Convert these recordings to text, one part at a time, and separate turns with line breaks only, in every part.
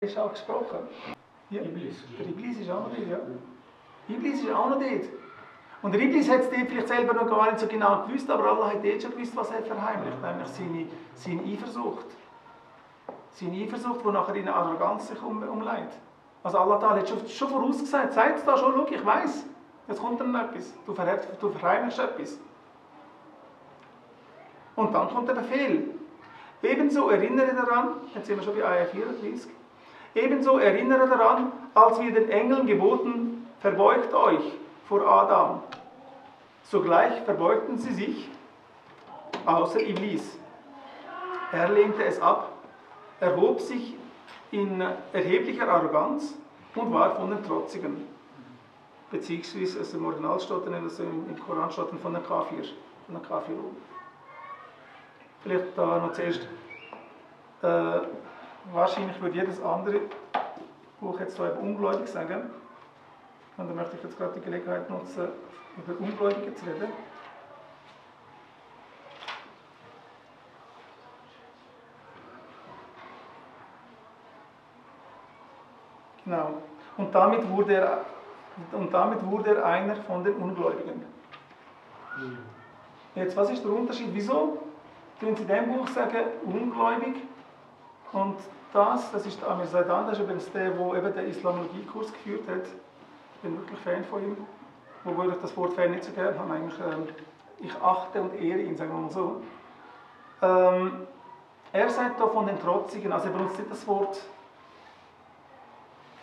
ist auch gesprochen. Ja.
Iblis.
Der Iblis ist auch noch dort, ja. Iblis ist auch noch dort. Und der Iblis hat es dort vielleicht selber noch gar nicht so genau gewusst, aber Allah hat dort schon gewusst, was er verheimlicht, nämlich seine Eifersucht. Seine Eifersucht, die nachher in Arroganz sich umleitet. Also Allah hat schon vorausgesagt, sagt es da schon, schau, ich weiss, jetzt kommt dann etwas, du verheimlichst etwas. Und dann kommt der Befehl. Ebenso erinnere daran, jetzt sind wir schon bei Ayah 34, ebenso erinnere daran, als wir den Engeln geboten, verbeugt euch vor Adam. Sogleich verbeugten sie sich, außer Iblis. Er lehnte es ab, erhob sich in erheblicher Arroganz und war von den Trotzigen. Beziehungsweise also im Original steht also im Koran steht von den Kafir, von den Kafirun. Vielleicht da noch zuerst, wahrscheinlich würde jedes andere Buch jetzt so eben ungläubig sagen. Und da möchte ich jetzt gerade die Gelegenheit nutzen, über Ungläubige zu reden. Genau. Und damit wurde er einer von den Ungläubigen. Jetzt, was ist der Unterschied? Wieso tun Sie in diesem Buch sagen, ungläubig? Und das ist Amir Zaidan, das ist übrigens der eben den Islamologiekurs geführt hat. Ich bin wirklich Fan von ihm. Wobei ich das Wort Fan nicht so gerne habe. Eigentlich, ich achte und ehre ihn, sagen wir mal so. Er sagt da von den Trotzigen, also er benutzt nicht das Wort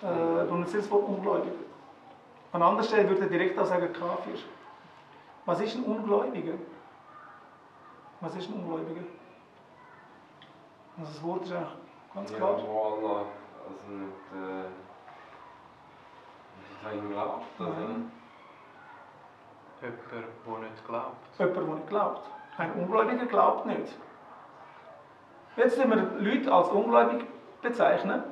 ungläubig. An anderer Stelle würde er direkt auch sagen Kafir. Was ist ein Ungläubiger? Was ist ein Ungläubiger? Also das Wort ist eigentlich ganz klar.
Ja, wo Allah also nicht an ihn glaubt. Also.
Jemand, der nicht glaubt.
Jemand, der nicht glaubt. Ein Ungläubiger glaubt nicht. Jetzt müssen wir Leute als ungläubig bezeichnen,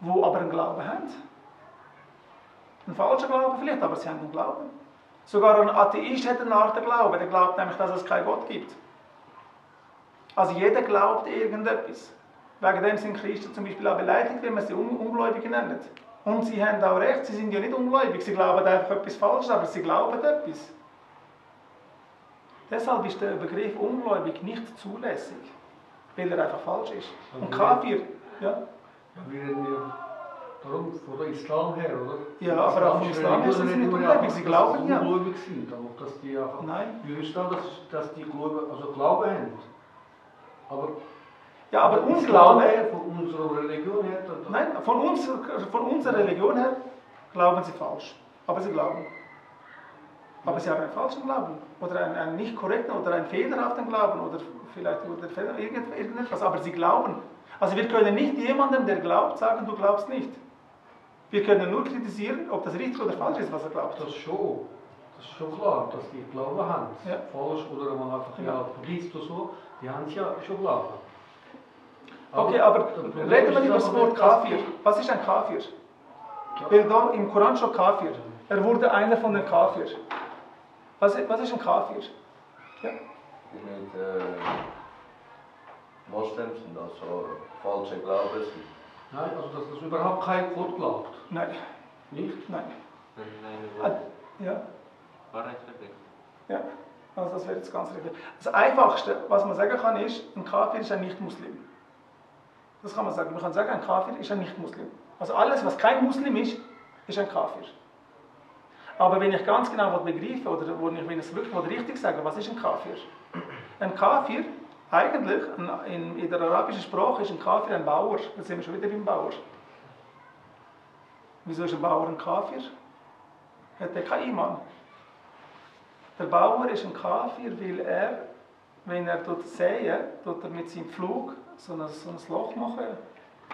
die aber einen Glauben haben. Einen falschen Glauben vielleicht, aber sie haben einen Glauben. Sogar ein Atheist hat eine Art Glauben. Der glaubt nämlich, dass es keinen Gott gibt. Also jeder glaubt irgendetwas. Wegen dem sind Christen zum Beispiel auch beleidigt, wenn man sie Ungläubige nennt. Und sie haben auch recht, sie sind ja nicht ungläubig, sie glauben einfach etwas Falsches, aber sie glauben etwas. Deshalb ist der Begriff ungläubig nicht zulässig, weil er einfach falsch ist. Und Kafir, ja?
Wir reden ja darum von der Islam her, oder?
Ja, aber auch vom Islam her sind sie nicht ungläubig, sie glauben ja.
Ungläubig sind, aber dass die einfach...
Nein.
Wir wissen auch, dass die Glauben haben. Aber...
Ja, aber Unglaube...
Von unserer Religion her...
Nein, von unserer Religion her glauben sie falsch. Aber sie glauben. Aber sie haben einen falschen Glauben. Oder einen nicht korrekten oder einen fehlerhaften Glauben. Oder vielleicht irgendetwas. Aber sie glauben. Also wir können nicht jemandem, der glaubt, sagen, du glaubst nicht. Wir können nur kritisieren, ob das richtig oder falsch ist, was er glaubt.
Das ist schon klar, dass die Glauben haben.
Ja.
Falsch oder man einfach vergisst oder so. Die haben ja schon Glauben.
Okay, aber reden wir über das Wort Kafir. Was ist ein Kafir? Weil da im Koran schon Kafir. Er wurde einer von den Kafir. Was ist ein Kafir? Ja.
Mit Moslems sind also falsche Glauben sind.
Nein, also dass das überhaupt kein Gott glaubt.
Nein.
Nicht?
Nein.
Nein,
Ja.
Wahrheit verdeckt.
Ja. Also das wäre jetzt ganz richtig. Das Einfachste, was man sagen kann, ist, ein Kafir ist ein Nicht-Muslim. Das kann man sagen. Man kann sagen, ein Kafir ist ein Nicht-Muslim. Also alles, was kein Muslim ist, ist ein Kafir. Aber wenn ich ganz genau begreife, oder wenn ich es wirklich richtig sage, was ist ein Kafir? Ein Kafir, eigentlich, in der arabischen Sprache ist ein Kafir ein Bauer. Jetzt sind wir schon wieder beim Bauer. Wieso ist ein Bauer ein Kafir? Hat er kein Iman? Der Bauer ist ein Kafir, weil er, wenn er dort sähe, tut er mit seinem Pflug so ein Loch machen.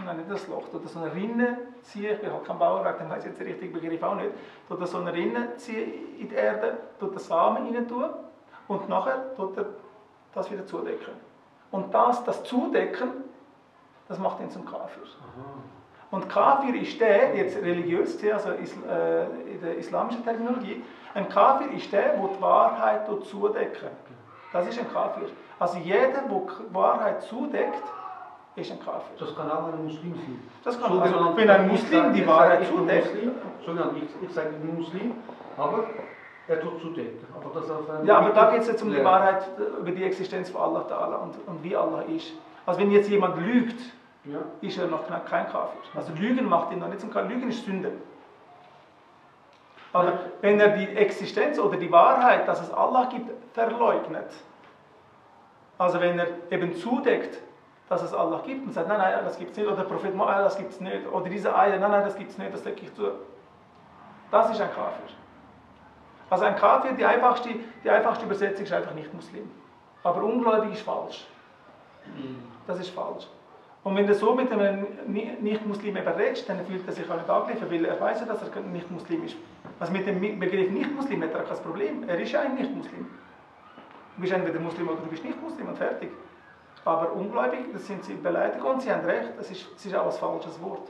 Nein, nicht das Loch, tut er so eine Rinne ziehen. Ich bin halt kein Bauerwerk, dann weiß ich jetzt den richtigen Begriff auch nicht. Tut er so eine Rinne ziehen in die Erde, tut er Samen rein tun und nachher tut er das wieder zudecken. Und das Zudecken, das macht ihn zum Kafir. Und Kafir ist der, jetzt religiös gesehen, also in der islamischen Terminologie, ein Kafir ist der, der die Wahrheit zudecken. Das ist ein Kafir. Also jeder, der die Wahrheit zudeckt, ist ein Kafir.
Das kann auch ein Muslim sein.
Das kann,
So
also,
genannt,
wenn ein
ich
Muslim
sage-
die
ich
Wahrheit
sage, ich bin
zudeckt,
Muslim, ich sage, ich bin Muslim, aber er tut zudecken. Aber das auf einem
ja, aber da geht es jetzt um die
Lehr-
Wahrheit über die Existenz von Allah Ta'ala und wie Allah ist. Also wenn jetzt jemand lügt,
Ja.
ist er noch kein Kafir. Also Lügen macht ihn noch nicht zum Kafir. Lügen ist Sünde. Aber wenn er die Existenz oder die Wahrheit, dass es Allah gibt, verleugnet, also wenn er eben zudeckt, dass es Allah gibt und sagt, nein, nein, das gibt es nicht, oder der Prophet Mohammed, das gibt es nicht, oder diese Eier, nein, nein, das gibt es nicht, das decke ich zu. Das ist ein Kafir. Also ein Kafir, die einfachste Übersetzung ist einfach nicht Muslim. Aber ungläubig ist falsch. Das ist falsch. Und wenn du so mit einem Nicht-Muslim eben redest, dann fühlt er sich auch nicht angegriffen, weil er weiß ja, dass er nicht Muslim ist. Also mit dem Begriff Nicht-Muslim hat er kein Problem. Er ist ja ein Nicht-Muslim. Du bist entweder Muslim oder du bist nicht Muslim und fertig. Aber ungläubig, das sind sie beleidigt und sie haben recht, es ist auch ein falsches Wort.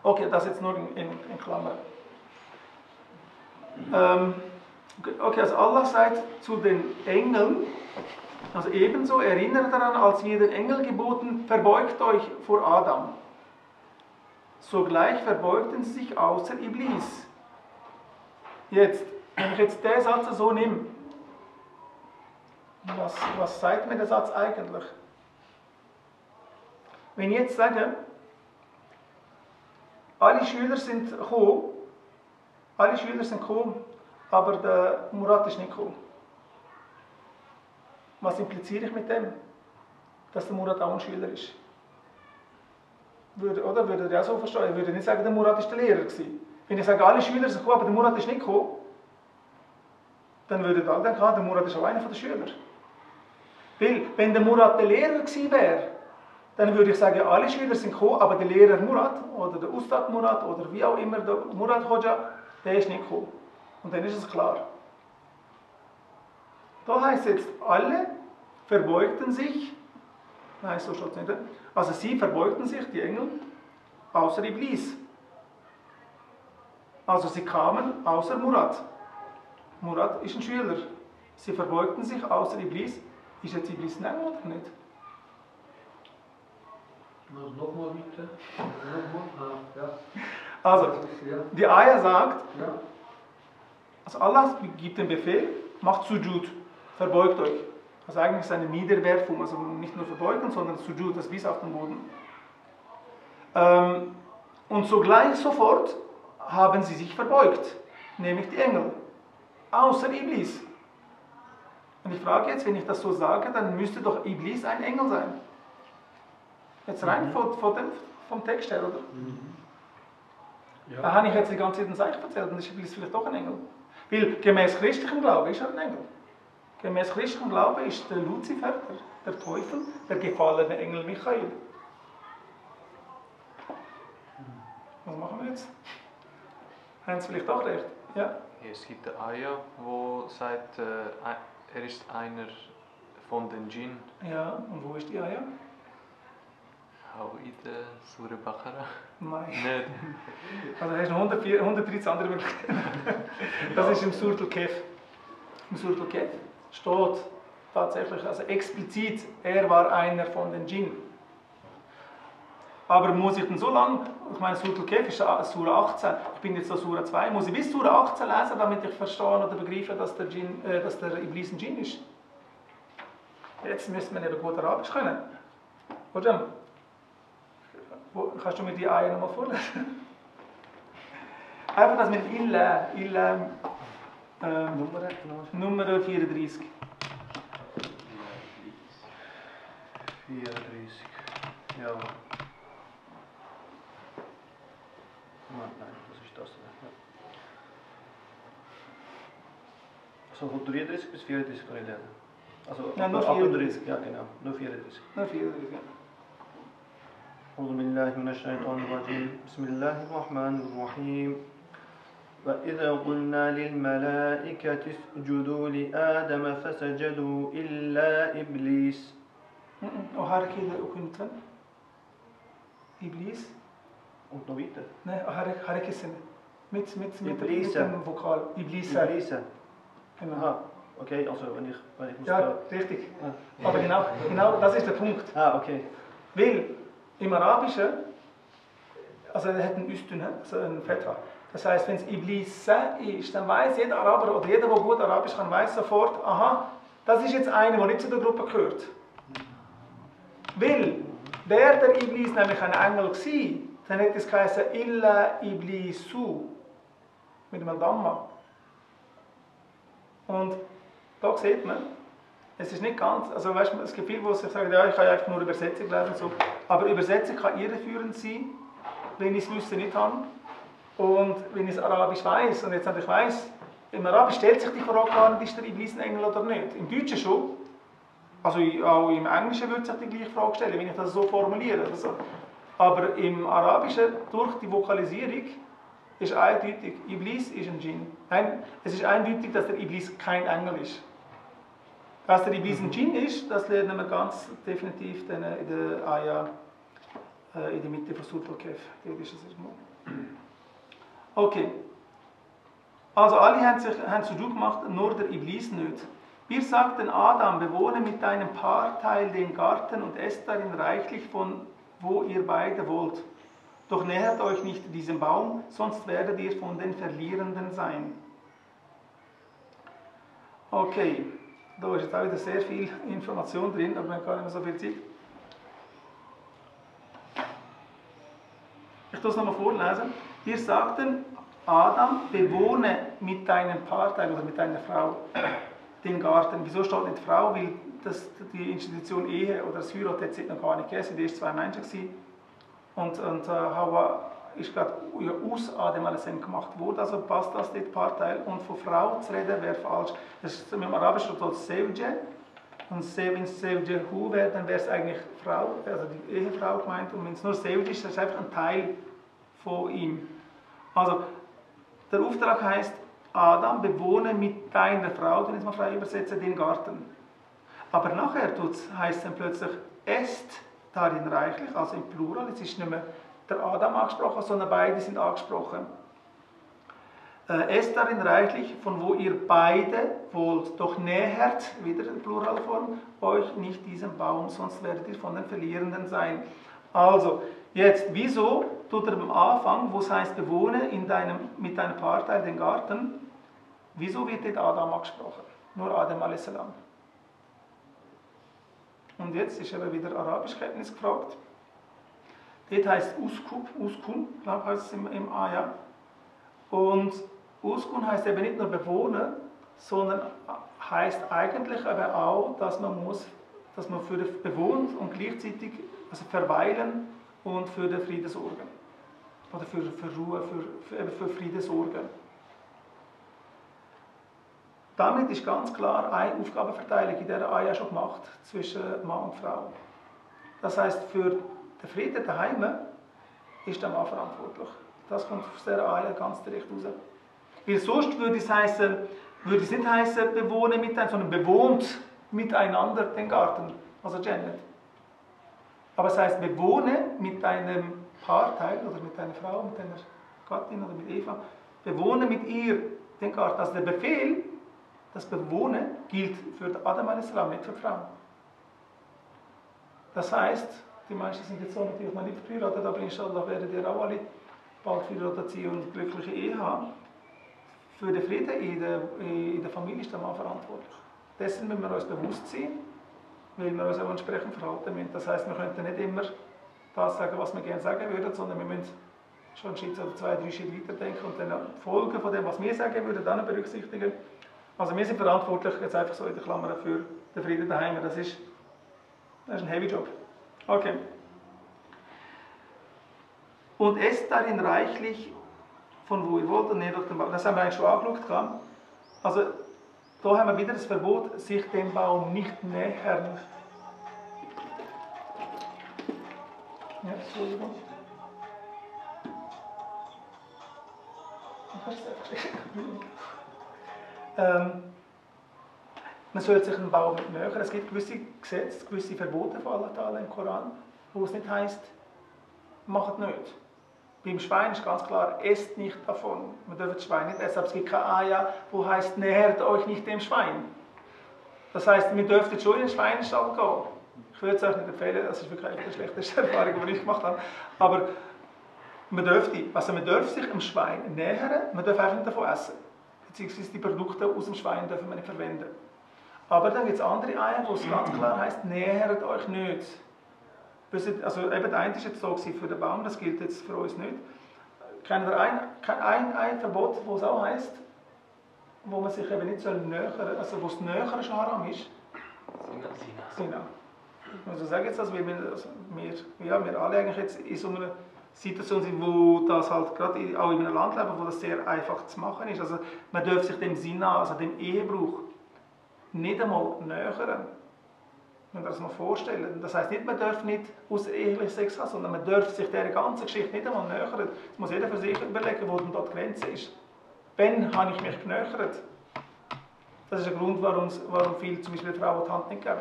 Okay, das jetzt nur in Klammern. Okay, also Allah sagt zu den Engeln, also ebenso erinnert daran, als wir den Engel geboten, verbeugt euch vor Adam. Sogleich verbeugten sie sich außer Iblis. Jetzt, wenn ich jetzt den Satz so nehme, was sagt mir der Satz eigentlich? Wenn ich jetzt sage, alle Schüler sind gekommen, aber der Murat ist nicht gekommen. Was impliziere ich mit dem? Dass der Murat auch ein Schüler ist. Würde er auch so verstehen? Ich würde nicht sagen, der Murat ist der Lehrer gewesen. Wenn ich sage, alle Schüler sind gekommen, aber der Murat ist nicht gekommen, dann würde alle denken, der Murat ist auch einer der Schüler. Weil, wenn der Murat der Lehrer gewesen wäre, dann würde ich sagen, alle Schüler sind gekommen, aber der Lehrer Murat oder der Ustad Murat oder wie auch immer der Murat Hoja, der ist nicht gekommen. Und dann ist es klar. Da heißt jetzt, alle verbeugten sich, nein, so steht es nicht, also sie verbeugten sich, die Engel, außer Iblis. Also sie kamen außer Murat. Murat ist ein Schüler. Sie verbeugten sich außer Iblis. Ist jetzt Iblis ein Engel oder nicht?
Nochmal bitte. Nochmal. Ja.
Also,
Ja.
die Ayah sagt,
Ja.
also Allah gibt den Befehl, macht Sujud, verbeugt euch. Also eigentlich ist es eine Niederwerfung, also nicht nur verbeugen, sondern Sujud, das Wies auf den Boden. Und sofort haben sie sich verbeugt, nämlich die Engel, außer Iblis. Und ich frage jetzt, wenn ich das so sage, dann müsste doch Iblis ein Engel sein. Jetzt rein vom Text her, oder?
Ja.
Da habe ich jetzt die ganze Zeit ein Zeichen erzählt und ist Iblis vielleicht doch ein Engel. Weil gemäß christlichem Glauben ist er ein Engel. Gemäß christlichem Glauben ist der Luzifer, der Teufel, der gefallene Engel Michael. Was machen wir jetzt? Haben Sie vielleicht doch recht? Ja?
Es gibt eine Ayah, wo sagt, er ist einer von den Djinn.
Ja, und wo ist die Ayah?
Auch in der Surah Baqarah.
Nein.
Nicht.
Also hast du noch 113 andere Möglichkeiten. Das ist im Surah Al-Kahf. Im Surah Al-Kahf steht tatsächlich, also explizit, er war einer von den Djinn. Aber muss ich denn so lange, ich meine, Surah Al-Kahf ist Surah 18, ich bin jetzt so Surah 2, muss ich bis Surah 18 lesen, damit ich verstehe oder begreife, dass der Iblis ein Djinn ist? Jetzt müsste man eben gut Arabisch können. Oder? Kannst du mir die Eier nochmal vorlesen? Einfach das mit Illa Nummer 34.
34. Ja. Nein, das ist das. Ja. Also von 33 bis 34 kann ich lernen. Also
Nein, nur
38, ja genau, nur 34.
Nur 34, ja.
أعوذ بالله من الشيطان الرجيم بسم الله الرحمن الرحيم وإذا قلنا للملائكة اسجدوا لآدم فسجدوا إلا إبليس
Och herkede okunten. Iblis.
Und noch weiter.
Ne, herkesen. Mit
Iblis.
dem Vokal. Iblis.
Iblis.
Genau.
Aha, okay, also wenn ich muss
Ja,
da...
richtig.
Ah.
Aber genau, das ist der Punkt.
Ah, okay.
Weil im Arabischen, also er hat einen Üstün, also einen Fetha. Das heißt, wenn es Iblis ist, dann weiß jeder Araber oder jeder, der gut Arabisch kann, weiß sofort, aha, das ist jetzt einer, der nicht zu der Gruppe gehört. Weil, wäre der Iblis nämlich ein Engel gewesen, dann hätte es geheißen, illa Iblisu, mit einem Damma. Und da sieht man, es ist nicht ganz, also weißt du, es gibt viele, die sich sagen, ja, ich kann einfach nur Übersetzung lesen und so, aber Übersetzung kann irreführend sein, wenn ich das Wissen nicht habe und wenn ich es Arabisch weiß und jetzt natürlich weiß, im Arabisch stellt sich die Frage gar nicht, ist der Iblis ein Engel oder nicht. Im Deutschen schon, also auch im Englischen würde sich die gleiche Frage stellen, wenn ich das so formuliere. Also. Aber im Arabischen, durch die Vokalisierung, ist eindeutig, Iblis ist ein Djinn. Nein, es ist eindeutig, dass der Iblis kein Engel ist. Dass der Iblis ein Djinn ist, das lernen wir ganz definitiv in der Ayah, in der Mitte von Surat al-Kahf. Okay. Also alle haben Sujud gemacht, nur der Iblis nicht. Wir sagten Adam, bewohne mit deinem Paarteil den Garten und esst darin reichlich von wo ihr beide wollt. Doch nähert euch nicht diesem Baum, sonst werdet ihr von den Verlierenden sein. Okay, da ist jetzt auch wieder sehr viel Information drin, aber wir haben gar nicht mehr so viel Zeit. Ich tue es nochmal vorlesen. Wir sagten, Adam, bewohne mit deinem Paarteil oder mit deiner Frau den Garten. Wieso steht nicht Frau? Weil die Institution Ehe oder das Heirat hat es noch gar nicht gegeben, es waren erst zwei Menschen gewesen. Und Hawa ist gerade aus Adam a.s. gemacht worden, also passt das dort Paarteil. Und von Frau zu reden wäre falsch. Das ist im Arabischen steht Sewje. Und wenn es Sewje Hu wäre, dann wäre es eigentlich Frau, also die Ehefrau gemeint. Und wenn es nur Sewje ist, dann ist es einfach ein Teil von ihm. Also, der Auftrag heißt, Adam, bewohne mit deiner Frau, wenn ich es mal frei übersetze, den Garten. Aber nachher heißt es dann plötzlich, esst darin reichlich, also im Plural, jetzt ist nicht mehr der Adam angesprochen, sondern beide sind angesprochen. Esst darin reichlich, von wo ihr beide wollt, doch nähert, wieder in Pluralform, euch nicht diesem Baum, sonst werdet ihr von den Verlierenden sein. Also, jetzt, wieso tut er am Anfang, wo es heißt, bewohne mit deinem Paarteil den Garten, wieso wird dort Adam angesprochen? Nur Adam a.s. Und jetzt ist eben wieder Arabischkenntnis gefragt. Dort heißt Uskun, glaube ich, heißt es im Ayah. Und Uskun heißt eben nicht nur bewohnen, sondern heißt eigentlich eben auch, dass man für den bewohnt und gleichzeitig also verweilen und für den Frieden sorgen. Oder für Ruhe, für Frieden sorgen. Damit ist ganz klar eine Aufgabenverteilung in dieser Ayah schon gemacht zwischen Mann und Frau. Das heißt, für den Frieden daheim ist der Mann verantwortlich. Das kommt aus dieser Ayah ganz direkt raus. Weil sonst würde es nicht heißen, bewohne miteinander, sondern bewohnt miteinander den Garten, also Jannat. Aber es heißt, bewohne mit deinem Paarteil oder mit deiner Frau, mit deiner Gattin oder mit Eva, bewohne mit ihr den Garten. Also der Befehl, das Bewohnen gilt für Adam a.s., nicht für die Frau. Das heißt, die meisten sind jetzt so natürlich noch nicht verheiratet, aber inshallah werden ihr auch alle bald verheiratet sein und glückliche Ehe haben. Für den Frieden in der Familie ist der Mann verantwortlich. Dessen müssen wir uns bewusst sein, weil wir uns auch entsprechend verhalten müssen. Das heißt, wir könnten nicht immer das sagen, was wir gerne sagen würden, sondern wir müssen schon einen Schritt oder zwei, drei Schritte weiterdenken und dann die Folgen von dem, was wir sagen würden, dann berücksichtigen. Also wir sind verantwortlich, jetzt einfach so in der Klammer, für den Frieden daheim. Das ist ein heavy Job. Okay. Und esst darin reichlich, von wo ihr wollt, und nicht durch den Baum. Das haben wir eigentlich schon angeschaut. Also da haben wir wieder das Verbot, sich dem Baum nicht nähern. Ja, Entschuldigung. Man sollte sich einen Baum nicht nähern. Es gibt gewisse Gesetze, gewisse Verbote von Allah Ta'ala im Koran, wo es nicht heisst, macht nicht. Beim Schwein ist ganz klar, esst nicht davon. Man darf das Schwein nicht essen, aber es gibt keine Ayah, wo heißt, nähert euch nicht dem Schwein. Das heißt, wir dürften schon in den Schweinestall gehen. Ich würde es euch nicht empfehlen, das ist wirklich eine schlechteste Erfahrung, die ich gemacht habe. Aber man darf sich dem Schwein nähern, man darf einfach nicht davon essen. Beziehungsweise die Produkte aus dem Schwein dürfen wir nicht verwenden. Aber dann gibt es andere Eier, wo es ganz klar heisst, nähert euch nicht. Also eben der eine war jetzt so für den Baum, das gilt jetzt für uns nicht. Kennt ihr ein Verbot, wo es auch heisst, wo man sich eben nicht nähern soll, also wo es näher schon haram ist? Sina. Also ich sage jetzt, also wir alle eigentlich jetzt in so einer Situation sind, wo das halt gerade auch in einem Land leben, wo das sehr einfach zu machen ist. Also man darf sich dem Sina, also dem Ehebruch, nicht einmal nähern. Man darf das mal vorstellen. Das heisst nicht, man darf nicht außerehelich Sex haben, sondern man darf sich dieser ganzen Geschichte nicht einmal nähern. Das muss jeder für sich überlegen, wo denn dort die Grenze ist. Wann habe ich mich genähert? Das ist der Grund, warum viele zum Beispiel Frauen die Hand nicht geben.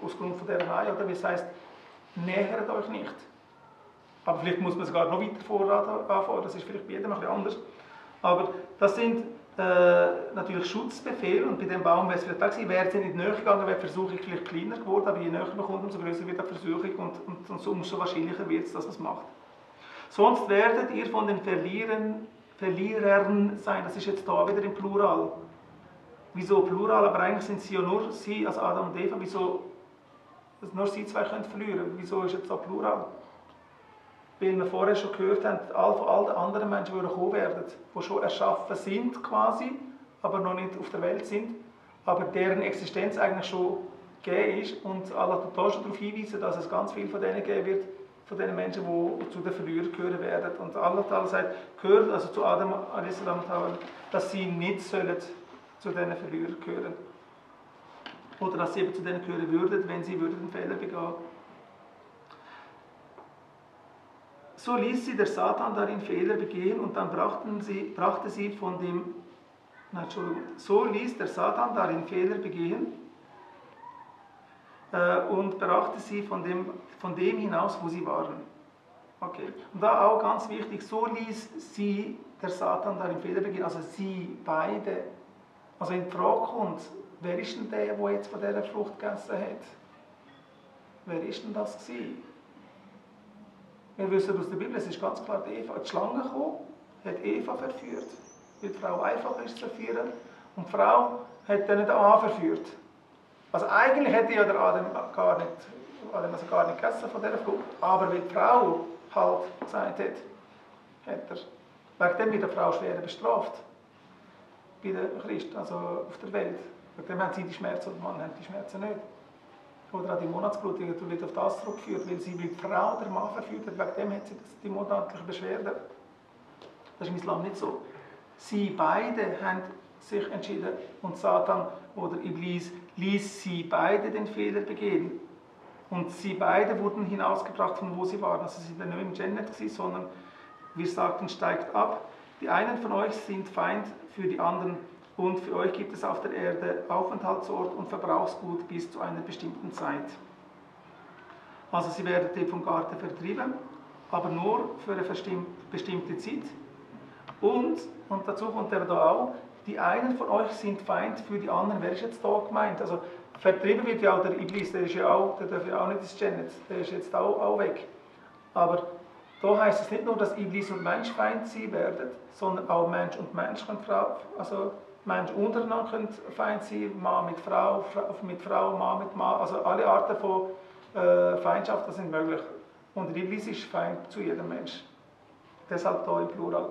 Aus Grund von dieser Reihe. Oder wie es heisst, nähert euch nicht. Aber vielleicht muss man sogar noch weiter anfangen, das ist vielleicht bei jedem ein bisschen anders. Aber das sind natürlich Schutzbefehle und bei dem Baum wäre es vielleicht auch gewesen, wäre es nicht näher gegangen, wäre die Versuchung vielleicht kleiner geworden, aber je näher man kommt, umso größer wird die Versuchung und umso wahrscheinlicher wird es, dass man es macht. Sonst werdet ihr von den Verlierern sein, das ist jetzt da wieder im Plural. Wieso Plural? Aber eigentlich sind sie ja nur sie, also Adam und Eva, wieso nur sie zwei können verlieren? Wieso ist jetzt da Plural? Weil wir vorher schon gehört haben, all die anderen Menschen, die kommen werden, die schon erschaffen sind quasi, aber noch nicht auf der Welt sind, aber deren Existenz eigentlich schon gegeben ist. Und Allah tut da schon darauf hinweisen, dass es ganz viel von denen geben wird, von den Menschen, die zu den Verlierern gehören werden. Und Allah sagt, gehört also zu Adam, dass sie nicht sollen zu diesen Verlierern gehören. Oder dass sie eben zu denen gehören würden, wenn sie einen Fehler begehen. So ließ sie der Satan darin Fehler begehen und dann brachte sie von dem, so ließ der Satan darin Fehler begehen und brachte sie von dem hinaus, wo sie waren. Okay. Und da auch ganz wichtig, so ließ sie der Satan darin Fehler begehen, also sie beide. Also in die Frage kommt, wer ist denn der jetzt von dieser Frucht gegessen hat? Wer ist denn das gewesen? Wir wissen aus der Bibel, es ist ganz klar, die Schlange gekommen, hat Eva verführt, weil die Frau einfacher ist zu verführen, und die Frau hat dann den Adam verführt. Also eigentlich hätte ja der Adam gar nicht gegessen von dieser Frucht, aber weil die Frau halt gesagt hat er, wegen dem wird die Frau schwerer bestraft. Bei den Christen, also auf der Welt. Wegen dem haben sie die Schmerzen und Mann haben die Schmerzen nicht. Oder auch die Monatsblutung wird auf das zurückgeführt, weil sie die Frau der Mann verführt hat. Wegen dem hat sie die monatliche Beschwerde. Das ist im Islam nicht so. Sie beide haben sich entschieden und Satan oder Iblis ließ sie beide den Fehler begehen. Und sie beide wurden hinausgebracht, von wo sie waren. Also sie waren nicht im Jannat, sondern wir sagten, steigt ab. Die einen von euch sind Feind für die anderen. Und für euch gibt es auf der Erde Aufenthaltsort und Verbrauchsgut bis zu einer bestimmten Zeit. Also sie werden vom Garten vertrieben, aber nur für eine bestimmte Zeit. Und dazu kommt eben da auch, die einen von euch sind Feind für die anderen. Wer ist jetzt da gemeint? Also vertrieben wird ja auch der Iblis, der darf ja auch nicht ins Jannat, der ist jetzt auch weg. Aber da heißt es nicht nur, dass Iblis und Mensch Feind sein werden, sondern auch Mensch und Mensch können Menschen untereinander können Feind sein, Mann mit Frau, Mann mit Mann, also alle Arten von Feindschaften sind möglich. Und Iblis ist Feind zu jedem Mensch. Deshalb hier im Plural.